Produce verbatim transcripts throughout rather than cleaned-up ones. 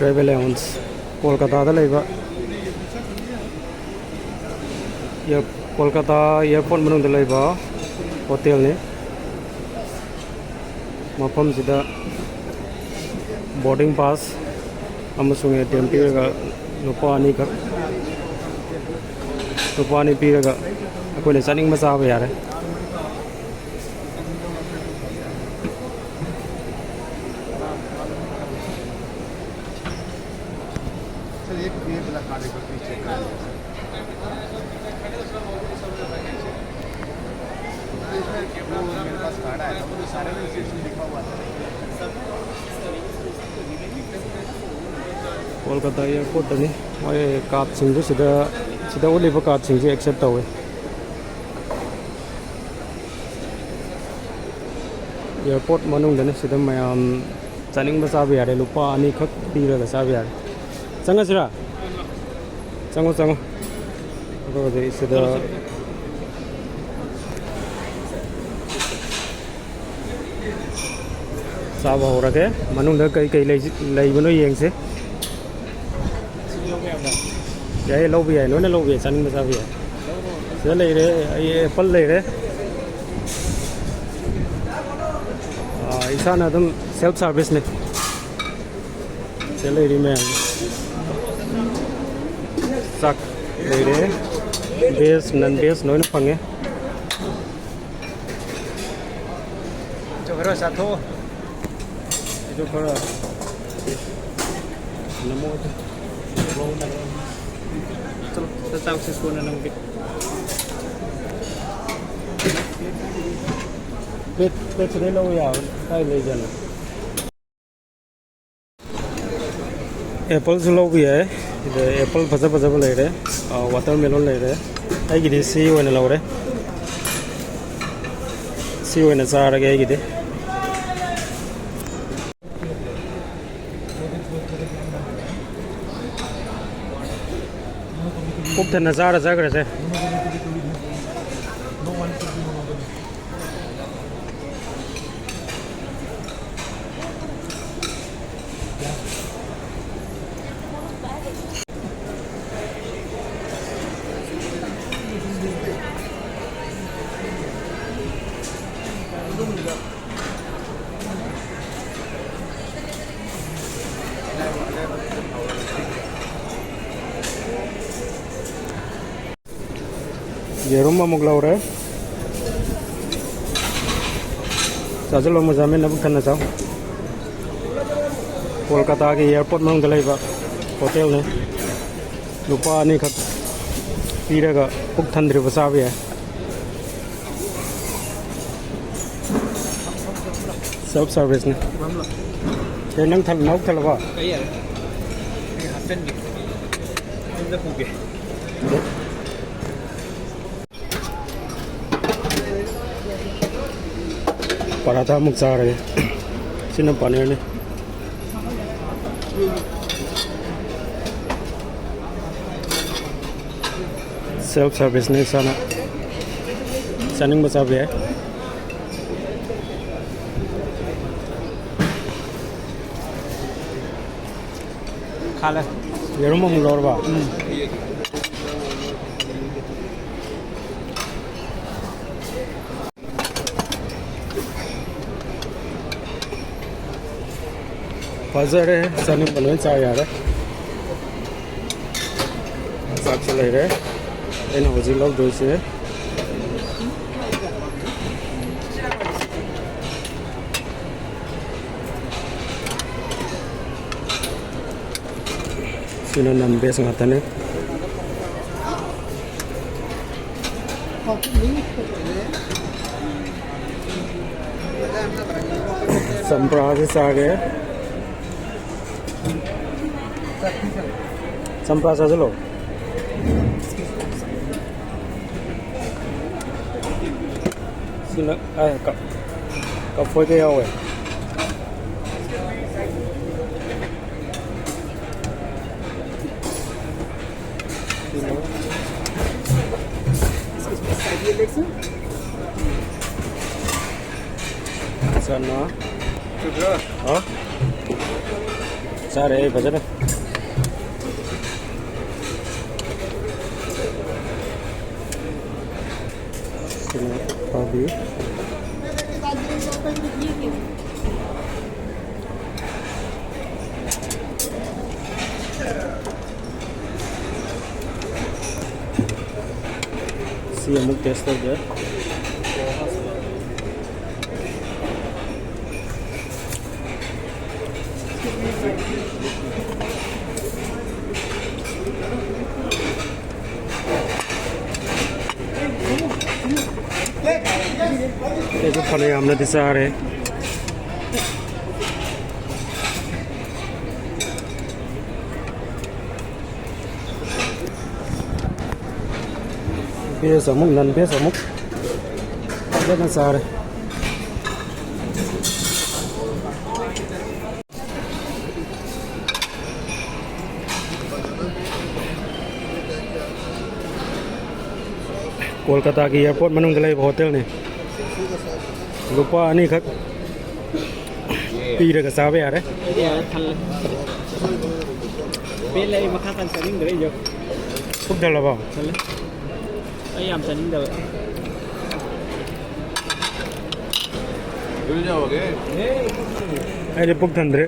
Tribal ꯑꯦꯂꯥꯎꯟꯁ, ꯀꯣꯜꯀꯇꯥꯗ ꯂꯩꯕ, Kolkata airport ꯃꯅꯨꯡꯗ ꯂꯩꯕ ꯍꯣꯇꯦꯜꯅꯤ꯫ ꯃꯐꯝꯁꯤꯗ ꯕꯣꯔꯗꯤꯡ ꯄꯥꯁ ꯑꯃꯁꯨꯡ ꯑꯦ ꯇꯤ ꯑꯦꯝ ꯄꯤꯔꯒ ꯂꯨꯄꯥ ꯑꯅꯤꯈꯛ, ꯂꯨꯄꯥ ꯑꯅꯤ ꯄꯤꯔꯒ ꯑꯩꯈꯣꯏꯅ ꯆꯥꯅꯤꯡꯕ ꯆꯥꯕ ꯌꯥꯔꯦ꯫ ꯀꯣꯜꯀꯇꯥ ꯑꯦꯌꯥꯔꯄꯣꯔꯠꯇꯅꯤ꯫ ꯃꯣꯏ ꯀꯥꯔꯠꯁꯤꯡꯁꯨ ꯁꯤꯗ, ꯁꯤꯗ ꯎꯠꯂꯤꯕ ꯀꯥꯔꯠꯁꯤꯡꯁꯦ ꯑꯦꯛꯁꯦꯞ ꯇꯧꯋꯤ꯫ ꯑꯦꯌꯥꯔꯄꯣꯔꯠ ꯃꯅꯨꯡꯗꯅꯤ꯫ ꯁꯤꯗ ꯃꯌꯥꯝ ꯆꯥꯅꯤꯡꯕ ꯆꯥꯕ ꯌꯥꯔꯦ꯫ ꯂꯨꯄꯥ ꯑꯅꯤꯈꯛ ꯄꯤꯔꯒ ꯆꯥꯕ ꯌꯥꯔꯦ꯫ ꯆꯪꯉꯁꯤꯔꯥ? ꯆꯪꯉꯣ, ꯆꯪꯉꯣ꯫ ꯑꯗꯣ ꯍꯧꯖꯤꯛ ꯁꯤꯗ ꯆꯥꯕ ꯍꯧꯔꯒꯦ꯫ ꯃꯅꯨꯡꯗ ꯀꯩ ꯀꯩ ꯂꯩ-, ꯂꯩꯕꯅꯣ ꯌꯦꯡꯁꯦ꯫ ꯌꯥꯏꯌꯦ, ꯂꯧꯕ ꯌꯥꯏ, ꯂꯣꯏꯅ ꯂꯧꯕ ꯌꯥꯏ, ꯆꯥꯅꯤꯡꯕ ꯆꯥꯕ ꯌꯥꯏ꯫ ꯁꯤꯗ ꯂꯩꯔꯦ, ꯑꯩ ꯑꯦꯄꯜ ꯂꯩꯔꯦ꯫ ꯑꯥ, ꯏꯁꯥꯅ ꯑꯗꯨꯝ ꯁꯦꯜꯐ ꯁꯥꯔꯚꯤꯁꯅꯦ꯫ ꯁꯤꯗ ꯂꯩꯔꯤ ꯃꯌꯥꯝ꯫ ꯆꯥꯛ ꯂꯩꯔꯦ, ꯚꯦꯖ, ꯅꯟ ꯚꯦꯖ ꯂꯣꯏꯅ ꯐꯪꯉꯦ꯫ ꯆꯥꯛ ꯈꯔ ꯆꯥꯊꯣꯛꯑꯣ꯫ ꯑꯩꯁꯨ ꯈꯔ ꯅꯝꯃꯣ ꯑꯗꯨ꯫ ꯆꯠꯂꯣ, ꯆꯥꯛ ꯆꯥꯕ ꯆꯠꯄ ꯑꯣꯏꯅ ꯅꯝꯒꯦ꯫ ꯄ꯭ꯂꯦꯠ, ꯄ꯭ꯂꯦꯠ ꯁꯤꯗꯩ ꯂꯧꯕ ꯌꯥꯕ ꯀꯥꯏ ꯂꯩꯖꯥꯠꯅꯣ? ꯑꯦꯄꯜꯁꯨ ꯂꯧꯕ ꯌꯥꯏ꯫ ꯁꯤꯗ ꯑꯦꯄꯜ ꯐꯖ ꯐꯖꯕ ꯂꯩꯔꯦ꯫ ꯑꯥ, ꯋꯥꯇꯔꯃꯦꯂꯣꯟ ꯂꯩꯔꯦ꯫ ꯑꯩꯒꯤꯗꯤ ꯁꯤ ꯑꯣꯏꯅ ꯂꯧꯔꯦ꯫ ꯁꯤ ꯑꯣꯏꯅ ꯆꯥꯔꯒꯦ ꯑꯩꯒꯤꯗꯤ꯫ ꯄꯨꯛ ꯊꯟꯅ ꯆꯥꯔ ꯆꯠꯈ꯭ꯔꯁꯦ꯫ ꯌꯦꯔꯨꯝ ꯑꯃꯨꯛ ꯂꯧꯔꯦ꯫ ꯆꯥꯁꯤꯜꯂꯣ, ꯃꯨꯖꯥꯃꯤꯟ, ꯅꯕꯨꯛ ꯊꯟꯅ ꯆꯥꯎ꯫ ꯀꯣꯜꯀꯇꯥꯒꯤ ꯑꯦꯌꯥꯔꯄꯣꯔꯠ ꯃꯅꯨꯡꯗ ꯂꯩꯕ ꯍꯣꯇꯦꯜꯅꯤ꯫ ꯂꯨꯄꯥ ꯑꯅꯤꯈꯛ ꯄꯤꯔꯒ ꯄꯨꯛ ꯊꯟꯗ꯭ꯔꯤꯕ ꯆꯥꯕ ꯌꯥꯏ꯫ ꯁꯦꯜꯐ ꯁꯥꯔꯚꯤꯁꯅꯤ꯫ ꯑꯦ, ꯅꯪ ꯊꯜ-, ꯅꯕꯨꯛ ꯊꯜꯂꯕꯣ? ꯑꯩ ꯌꯥꯔꯦ꯫ ꯑꯩ ꯍꯥꯞꯆꯟꯒꯦ꯫ ꯌꯨꯝꯗ ꯄꯨꯒꯦ꯫ ꯄꯔꯥꯊꯥ ꯑꯃꯨꯛ ꯆꯥꯔꯒꯦ꯫ ꯁꯤꯅ ꯄꯅꯤꯔꯅꯤ꯫ ꯁꯦꯜꯐ ꯁꯥꯔꯚꯤꯁꯅꯤ, ꯏꯁꯥꯅ ꯆꯥꯅꯤꯡꯕ ꯆꯥꯕ ꯌꯥꯏ꯫ ꯈꯥꯜꯂꯦ꯫ ꯌꯦꯔꯨꯝ ꯑꯃꯨꯛ ꯂꯧꯔꯕ? ꯎꯝ꯫ ꯐꯖꯔꯦ, ꯆꯥꯅꯤꯡꯕ ꯂꯣꯏ ꯆꯥ ꯌꯥꯔꯦ꯫ ꯆꯥꯛꯁꯨ ꯂꯩꯔꯦ꯫ ꯑꯩꯅ ꯍꯧꯖꯤꯛ ꯂꯧꯗꯣꯏꯁꯦ ꯁꯤꯅ ꯅꯟ ꯚꯦꯖ ꯉꯥꯛꯇꯅꯦ꯫ ꯆꯝꯄ꯭ꯔꯥꯁꯦ ꯆꯥꯒꯦ꯫ ꯆꯝꯄ꯭ꯔꯥ ꯆꯥꯁꯤꯜꯂꯣ꯫ ꯁꯤꯅ, ꯑꯦ, ꯀ-, ꯀꯐꯣꯏꯗ ꯌꯥꯎꯋꯦ꯫ ꯆꯅꯥ꯫ ꯍꯥ? ꯆꯥꯔꯦ ꯑꯩ ꯐꯖꯅ꯫ ꯁꯤꯅ ꯊꯕꯤ꯫ ꯑꯃꯨꯛ ꯇꯦꯁ ꯇꯧꯒꯦ꯫ ꯑꯩꯁꯨ ꯐꯅ ꯌꯥꯝꯅꯗꯤ ꯆꯥꯔꯦ꯫ ꯚꯦꯖ ꯑꯃꯨꯛ, ꯅꯟ ꯚꯦꯖ ꯑꯃꯨꯛ ꯐꯖꯅ ꯆꯥꯔꯦ꯫ ꯀꯣꯜꯀꯇꯥꯒꯤ ꯑꯦꯌꯥꯔꯄꯣꯔꯠ ꯃꯅꯨꯡꯗ ꯂꯩꯕ ꯍꯣꯇꯦꯜꯅꯤ꯫ ꯂꯨꯄꯥ ꯑꯅꯤꯈꯛ ꯄꯤꯔꯒ ꯆꯥꯕ ꯌꯥꯔꯦ꯫ ꯑꯩꯗꯤ ꯌꯥꯔꯦ, ꯊꯜꯂꯦ꯫ ꯄꯦꯜꯂꯦ, ꯑꯩ ꯃꯈꯥ ꯇꯥꯅ ꯆꯥꯅꯤꯡꯗ꯭ꯔꯦ ꯑꯩꯁꯨ꯫ ꯄꯨꯛ ꯊꯜꯂꯕꯣ? ꯊꯜꯂꯦ꯫ ꯑꯩ ꯌꯥꯝ ꯆꯥꯅꯤꯡꯗꯕ꯫ ꯑꯩꯗꯤ ꯄꯨꯛ ꯊꯟꯗ꯭ꯔꯦ꯫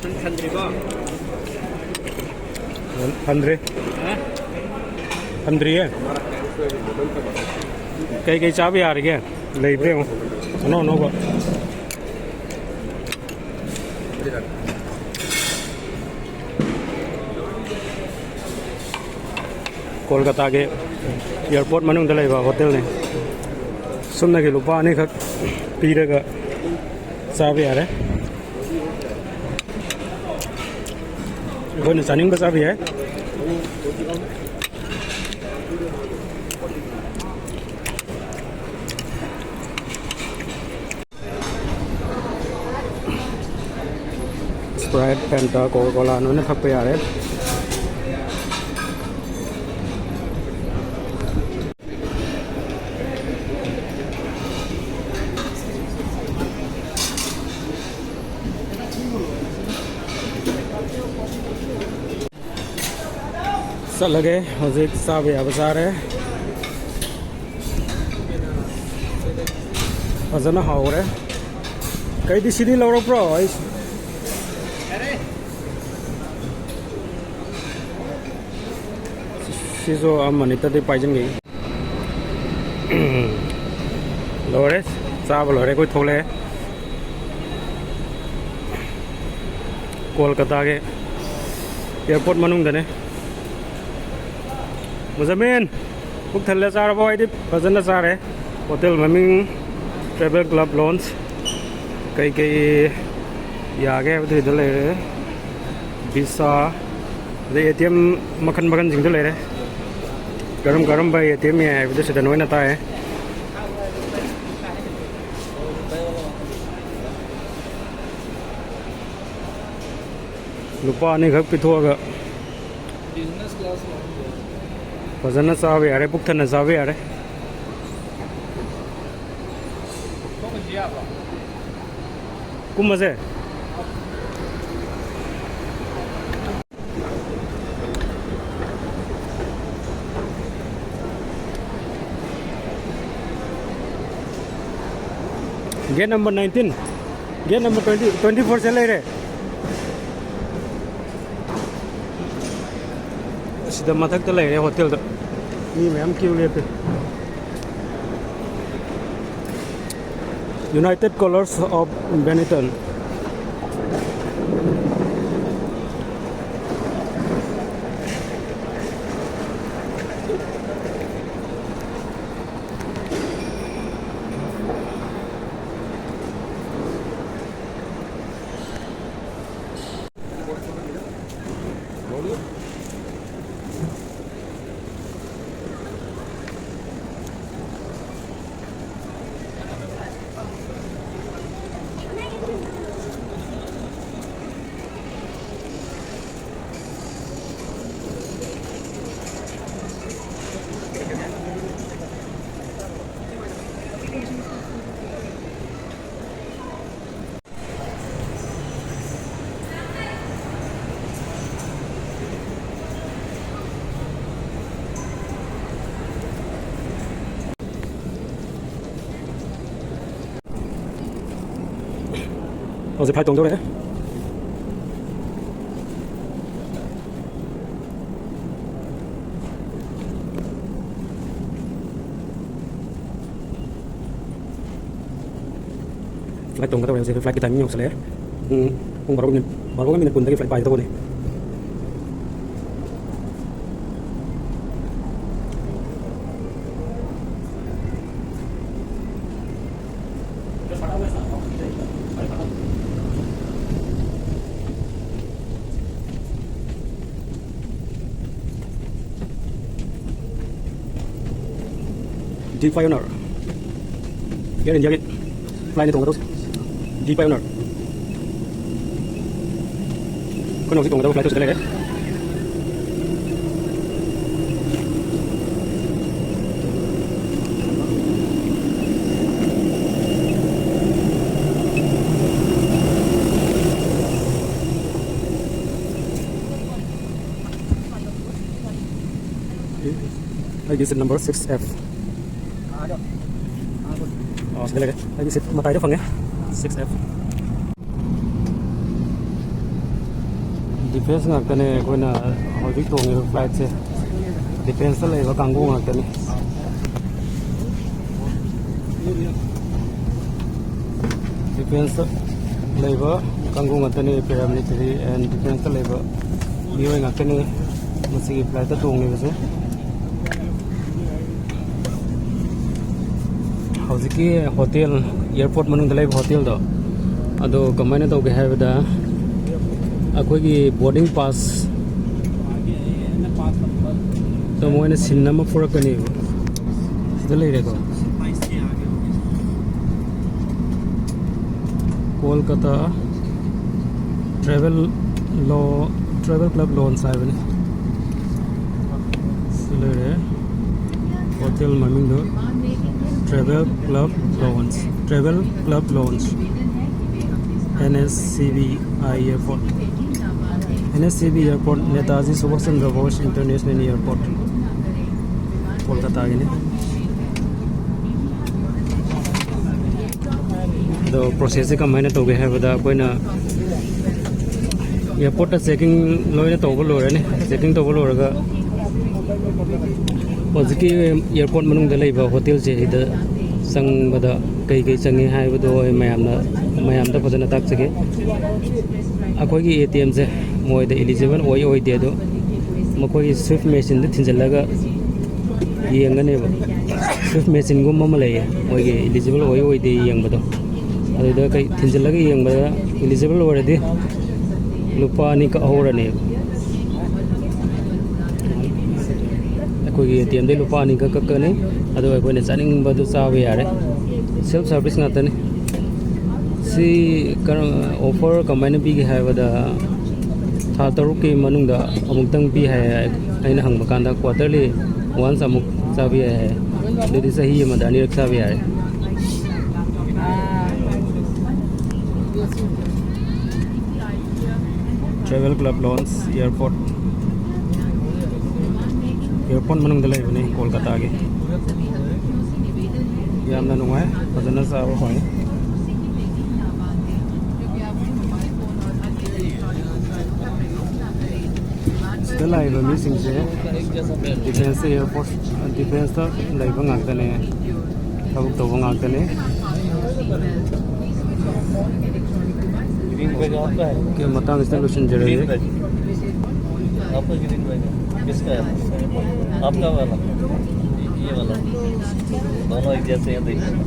ꯅꯪ ꯊꯟꯗ꯭ꯔꯤꯕꯣ? ꯊꯟꯗ꯭ꯔꯤ꯫ ꯍꯥ? ꯊꯟꯗ꯭ꯔꯤꯌꯦ꯫ ꯀꯩꯀꯩ ꯆꯥꯕ ꯌꯥꯔꯤꯒꯦ? ꯂꯩꯕ꯭ꯔꯥ ꯌꯦꯡꯉꯣ꯫ ꯑꯅꯧ ꯑꯅꯧꯕ꯫ ꯀꯣꯜꯀꯇꯥꯒꯤ ꯑꯦꯌꯥꯔꯄꯣꯔꯠ ꯃꯅꯨꯡꯗ ꯂꯩꯕ ꯍꯣꯇꯦꯜꯅꯤ꯫ ꯁꯨꯞꯅꯒꯤ ꯂꯨꯄꯥ ꯑꯅꯤꯈꯛ ꯄꯤꯔꯒ ꯆꯥꯕ ꯌꯥꯔꯦ꯫ ꯑꯩꯈꯣꯏꯅ ꯆꯥꯅꯤꯡꯕ ꯆꯥꯕ ꯌꯥꯏ꯫ Sprite, Fanta, Coca-Cola ꯂꯣꯏꯅ ꯊꯛꯄ ꯌꯥꯔꯦ꯫ ꯆꯠꯂꯒꯦ꯫ ꯍꯧꯖꯤꯛ ꯆꯥꯕ ꯌꯥꯕ ꯆꯥꯔꯦ꯫ ꯐꯖꯅ ꯍꯥꯎꯔꯦ꯫ ꯀꯩꯗꯤ ꯁꯤꯗꯤ ꯂꯧꯔꯛꯄ꯭ꯔꯣ? ꯑꯩ ꯁꯤꯁꯨ ꯑꯃꯅꯤꯇꯗꯤ ꯄꯥꯏꯁꯤꯟꯒꯦ꯫ ꯂꯣꯏꯔꯦ, ꯆꯥꯕ ꯂꯣꯏꯔꯦ, ꯑꯩꯈꯣꯏ ꯊꯣꯛꯂꯛꯑꯦ꯫ ꯀꯣꯜꯀꯇꯥꯒꯤ ꯑꯦꯌꯥꯔꯄꯣꯔꯠ ꯃꯅꯨꯡꯗꯅꯦ꯫ ꯃꯨꯖꯃꯤꯟ, ꯄꯨꯛ ꯊꯜꯂꯦ, ꯆꯥꯔꯕꯣ? ꯑꯩꯗꯤ ꯐꯖꯅ ꯆꯥꯔꯦ꯫ ꯍꯣꯇꯦꯜ ꯃꯃꯤꯡ Travel Club Lounge꯫ ꯀꯩꯀꯩ ꯌꯥꯒꯦ ꯍꯥꯏꯕꯗꯨ ꯁꯤꯗ ꯂꯩꯔꯦ꯫ ꯚꯤꯁꯥ, ꯑꯗꯩ ꯑꯦ ꯇꯤ ꯑꯦꯝ ꯃꯈꯜ ꯃꯈꯜꯁꯤꯡꯗ ꯂꯩꯔꯦ꯫ ꯀꯔꯝ ꯀꯔꯝꯕ ꯑꯦ ꯇꯤ ꯑꯦꯝ ꯌꯥꯏ ꯍꯥꯏꯕꯗꯨ ꯁꯤꯗ ꯂꯣꯏꯅ ꯇꯥꯛꯑꯦ꯫ ꯂꯨꯄꯥ ꯑꯅꯤꯈꯛ ꯄꯤꯊꯣꯛꯑꯒ ꯐꯖꯅ ꯆꯥꯕ ꯌꯥꯔꯦ, ꯄꯨꯛ ꯊꯟꯅ ꯆꯥꯕ ꯌꯥꯔꯦ꯫ ꯀꯨꯝꯃꯁꯦ꯫ Gate number nineteen, gate number twenty, twenty four ꯁꯦ ꯂꯩꯔꯦ꯫ ꯑꯁꯤꯗ ꯃꯊꯛꯇ ꯂꯩꯔꯦ ꯍꯣꯇꯦꯜꯗ꯫ ꯃꯤ ꯃꯌꯥꯝ ꯀ꯭ꯌꯨ ꯂꯦꯞꯄꯦ꯫ United Colors of Benetton. ꯍꯧꯖꯤꯛ flight ꯇꯣꯡꯗꯧꯔꯦ꯫ Flight ꯇꯣꯡꯒꯗꯧꯔꯦ ꯍꯧꯖꯤꯛ꯫ Flightꯀꯤ timing ꯌꯧꯁꯜꯂꯛꯑꯦ꯫ ꯄꯨꯡ, ꯄꯨꯡ ꯕꯥꯔꯣ minute, ꯕꯥꯔꯣꯒ minute ꯀꯨꯟꯗꯒꯤ flight ꯄꯥꯏꯒꯗꯧꯕꯅꯤ꯫ D five Honor, Air Indiaꯒꯤ flightꯅꯤ ꯇꯣꯡꯒꯗꯧꯁꯦ꯫ D five Honor꯫ ꯑꯩꯈꯣꯏꯅ ꯍꯧꯖꯤꯛ ꯇꯣꯡꯒꯗꯕ flightꯇꯨ ꯁꯤꯗ ꯂꯩꯔꯦ꯫ ꯑꯩꯒꯤ seat number six F꯫ ꯑꯣ, ꯁꯤꯗ ꯂꯩꯔꯦ꯫ ꯑꯩꯒꯤ seat ꯃꯇꯥꯏꯗ ꯐꯪꯉꯦ, six F꯫ Defence ꯉꯥꯛꯇꯅꯦ ꯑꯩꯈꯣꯏꯅ ꯍꯧꯖꯤꯛ ꯇꯣꯡꯉꯤꯕ flightꯁꯦ꯫ Defenceꯇ ꯂꯩꯕ ꯀꯥꯡꯕꯨ ꯉꯥꯛꯇꯅꯤ꯫ Defenceꯇ ꯂꯩꯕ ꯀꯥꯡꯕꯨ ꯉꯥꯛꯇꯅꯤ, paramilitary and defenceꯇ ꯂꯩꯕ ꯃꯤꯑꯣꯏ ꯉꯥꯛꯇꯅꯤ ꯃꯁꯤꯒꯤ flightꯇ ꯇꯣꯡꯂꯤꯕꯁꯦ꯫ ꯍꯧꯖꯤꯛꯀꯤ hotel, airport ꯃꯅꯨꯡꯗ ꯂꯩꯕ hotelꯗꯣ, ꯑꯗꯣ ꯀꯃꯥꯏꯅ ꯇꯧꯒꯦ ꯍꯥꯏꯕꯗ, ꯑꯩꯈꯣꯏꯒꯤ boarding passꯇ ꯃꯣꯏꯅ ꯁꯤꯟ ꯑꯃ ꯄꯨꯔꯛꯀꯅꯦꯕ꯫ ꯁꯤꯗ ꯂꯩꯔꯦꯀꯣ꯫ Kolkata travel lo-, travel club lounge ꯍꯥꯏꯕꯅꯤ꯫ ꯁꯤ ꯂꯩꯔꯦ꯫ Hotel ꯃꯃꯤꯡꯗꯣ Travel Club Lounge, Travel Club Lounge, N S C B I Airport, N S C B Airport, Netaji Subhash Chandra Bose International Airport, ꯀꯣꯜꯀꯇꯥꯒꯤꯅꯤ꯫ ꯑꯗꯣ ꯄ꯭ꯔꯣꯁꯦꯁꯁꯦ ꯀꯃꯥꯏꯅ ꯇꯧꯒꯦ ꯍꯥꯏꯕꯗ, ꯑꯩꯈꯣꯏꯅ ꯑꯦꯌꯥꯔꯄꯣꯔꯠꯇ ꯆꯦꯛꯀꯤꯡ ꯂꯣꯏꯅ ꯇꯧꯕ ꯂꯣꯏꯔꯅꯤ꯫ ꯆꯦꯛꯀꯤꯡ ꯇꯧꯕ ꯂꯣꯏꯔꯒ ꯍꯧꯖꯤꯛꯀꯤ ꯑꯦꯌꯥꯔꯄꯣꯔꯠ ꯃꯅꯨꯡꯗ ꯂꯩꯕ ꯍꯣꯇꯦꯜꯁꯦ ꯁꯤꯗ ꯆꯪꯕꯗ ꯀꯩ ꯀꯩ ꯆꯪꯉꯤ ꯍꯥꯏꯕꯗꯣ ꯑꯩ ꯃꯌꯥꯝꯅ, ꯃꯌꯥꯝꯗ ꯐꯖꯅ ꯇꯥꯛꯆꯒꯦ꯫ ꯑꯩꯈꯣꯏꯒꯤ ꯑꯦ ꯇꯤ ꯑꯦꯝꯁꯦ ꯃꯣꯏꯗ ꯏꯂꯤꯖꯤꯕꯜ ꯑꯣꯏ ꯑꯣꯏꯗꯦ ꯑꯗꯣ ꯃꯈꯣꯏꯒꯤ ꯁ꯭ꯋꯤꯐ ꯃꯦꯆꯤꯟꯗ ꯊꯤꯟꯖꯤꯜꯂꯒ ꯌꯦꯡꯒꯅꯦꯕ꯫ ꯁ꯭ꯋꯤꯐ ꯃꯦꯆꯤꯟꯒꯨꯝꯕ ꯑꯃ ꯂꯩꯌꯦ, ꯃꯣꯏꯒꯤ ꯏꯂꯤꯖꯤꯕꯜ ꯑꯣꯏ ꯑꯣꯏꯗꯦ ꯌꯦꯡꯕꯗꯣ꯫ ꯑꯗꯨꯗ ꯀꯩ ꯊꯤꯟꯖꯤꯜꯂꯒ ꯌꯦꯡꯕꯗ ꯏꯂꯤꯖꯤꯕꯜ ꯑꯣꯏꯔꯗꯤ ꯂꯨꯄꯥ ꯑꯅꯤ ꯀꯛꯍꯧꯔꯅꯦꯕ꯫ ꯑꯩꯈꯣꯏꯒꯤ ꯑꯦ ꯇꯤ ꯑꯦꯝꯗꯩ ꯂꯨꯄꯥ ꯑꯅꯤ ꯀꯛ ꯀꯛꯀꯅꯤ꯫ ꯑꯗꯨꯒ ꯑꯩꯈꯣꯏꯅ ꯆꯥꯅꯤꯡꯕꯗꯨ ꯆꯥꯕ ꯌꯥꯔꯦ꯫ ꯁꯦꯜꯐ ꯁꯥꯔꯚꯤꯁ ꯉꯥꯛꯇꯅꯤ꯫ ꯁꯤ ꯀꯔꯝ, ꯑꯣꯐꯔ ꯀꯃꯥꯏꯅ ꯄꯤꯒꯦ ꯍꯥꯏꯕꯗ, ꯊꯥ ꯇꯔꯨꯛꯀꯤ ꯃꯅꯨꯡꯗ ꯑꯃꯨꯛꯇꯪ ꯄꯤ ꯍꯥꯏ꯫ ꯑꯩꯅ ꯍꯪꯕ ꯀꯥꯟꯗ ꯀ꯭ꯋꯥꯇꯔꯂꯤ ꯋꯥꯟꯁ ꯑꯃꯨꯛ ꯆꯥꯕ ꯌꯥꯏ ꯍꯥꯏ꯫ ꯑꯗꯨꯗꯤ ꯆꯍꯤ ꯑꯃꯗ ꯑꯅꯤꯔꯛ ꯆꯥꯕ ꯌꯥꯔꯦ꯫ Travel Club Lounge, airport, airport ꯃꯅꯨꯡꯗ ꯂꯩꯕꯅꯤ ꯀꯣꯜꯀꯇꯥꯒꯤ꯫ ꯌꯥꯝꯅ ꯅꯨꯡꯉꯥꯏ, ꯐꯖꯅ ꯆꯥꯕ ꯐꯪꯉꯤ꯫ ꯁꯤꯗ ꯂꯥꯛꯏꯕ ꯃꯤꯁꯤꯡꯁꯦ ꯗꯤꯐꯦꯟꯁꯇ, ꯑꯦꯌꯥꯔꯐꯣꯔꯁ, ꯗꯤꯐꯦꯟꯁꯇ ꯂꯩꯕ ꯉꯥꯛꯇꯅꯦ, ꯊꯕꯛ ꯇꯧꯕ ꯉꯥꯛꯇꯅꯦ꯫ ꯃꯇꯥꯡꯁꯤꯗ ꯂꯣꯏꯁꯤꯟꯖꯔꯒꯦ꯫ आपका ग्रीन बैग है। किसका है? आपका वाला? ये वाला। दोनों एक जैसे हैं, देखिए।